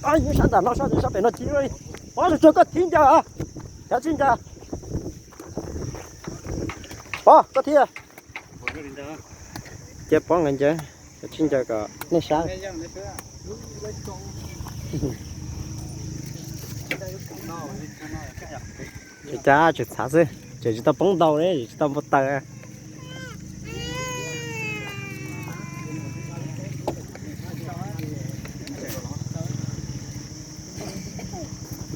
Sab nram no, sab pem no ci. Pov, tsuag tsuag koj thib ncaws, cov thib ncaws. Pov, koj thib. Cia Pov nqis ncaws, cov thib ncaws kom nej saib. Ces cas tseem txhav xwb, ces tsis tau poob ntau li, tsis tau npau taws.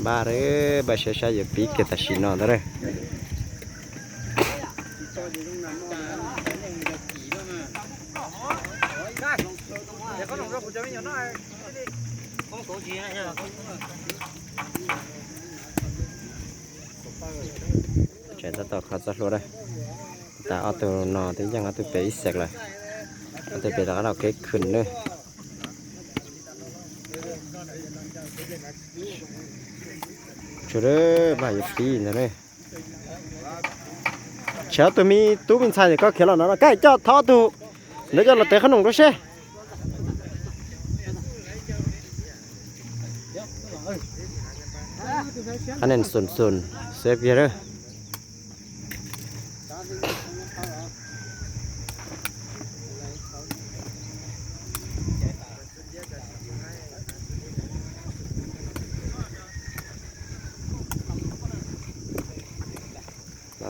Npaj, npaj saib saib yuav pib kiag tam sim no ntag. Tseem tab tom kho txoj hlua na. Tas ob tug no twb yeej ob tug pem ib xees lawm. Ob tug pem rov qab los kev khwm na. Tsuas, npaj yuav pib ntag ne. Tsam ob tug me tub me ntxhais ntawm koj khiav los no, koj coj thov ob tug ntawd coj los tev qhob noom rau seb. Qhab nen xum xum xwb kiag lawm.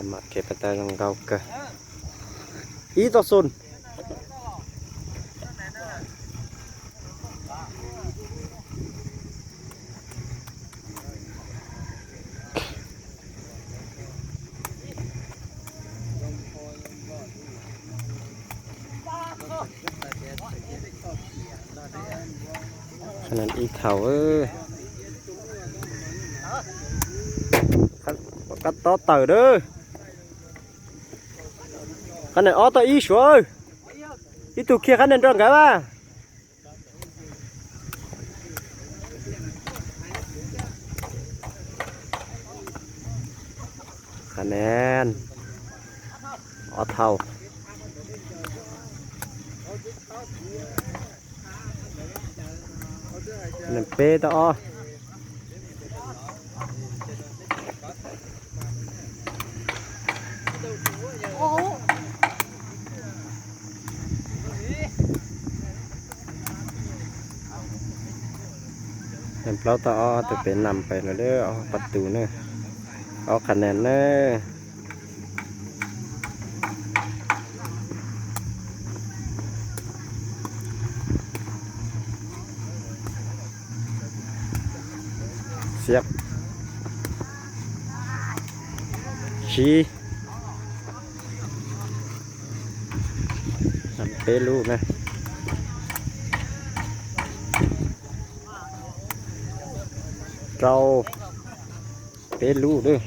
Mam kev pas tas zoo nkauj kawg. Ib tog xum. Ib thaum, kab tob tawm lawm. Qhab nen ob tog ib suav. Ib tug kiag qhab nen rau nkawd a. Qhab nen ob thaum. Nen peb tog ob. Nen plaub tog ob, tus pem nam pem lawm, ob pas tus na, ob qhab nen na. Xiab, tsib, peb lub na, rau, peb lub lawm.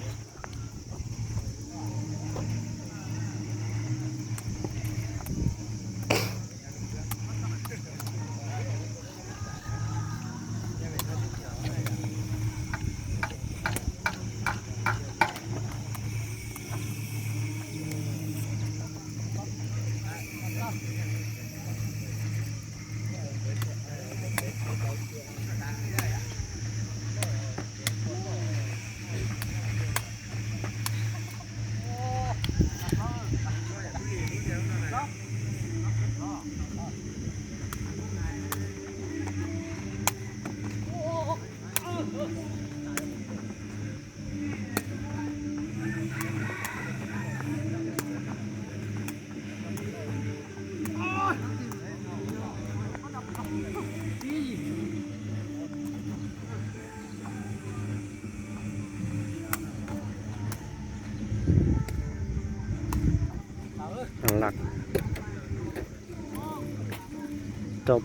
Rau,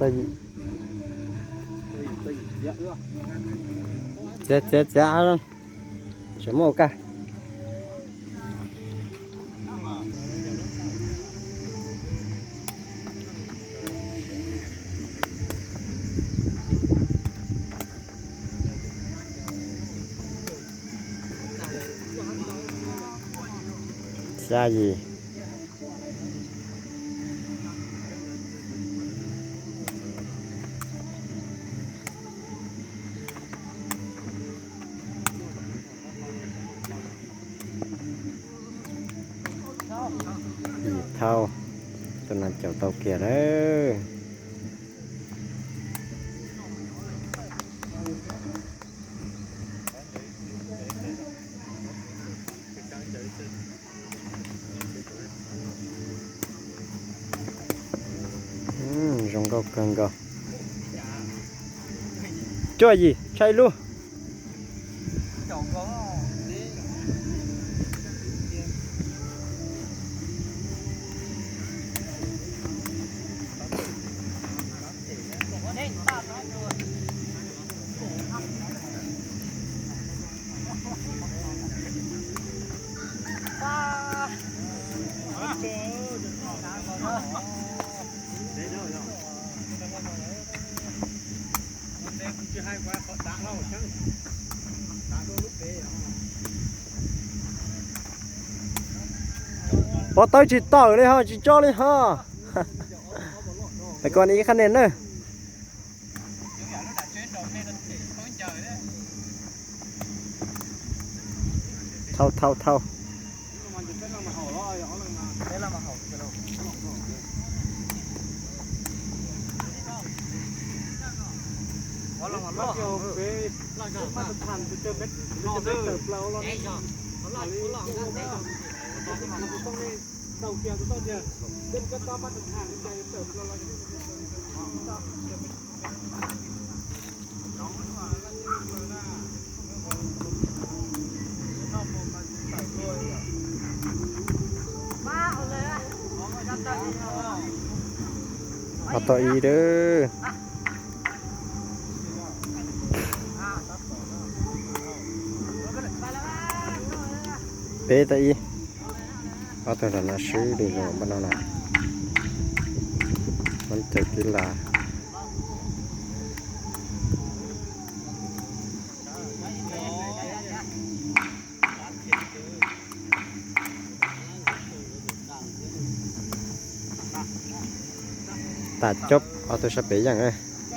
txiav txiav txiav, tsis muaj kaj. Xya yim. Tau, tus no caum tau kiag lawm. Zoo nkauj kawg nkaus. Cuaj yim, tshaib lub. Pov tawb tsis tawm li ho, tsis tso li ho. Kom ib qhab nej na. Thau thau thau. Ob tog ib dawb. Peb tog ib. Ob tug no swb li los npaj no na. Muab cawv kib las. Tas cob ob tug sab pem yeej.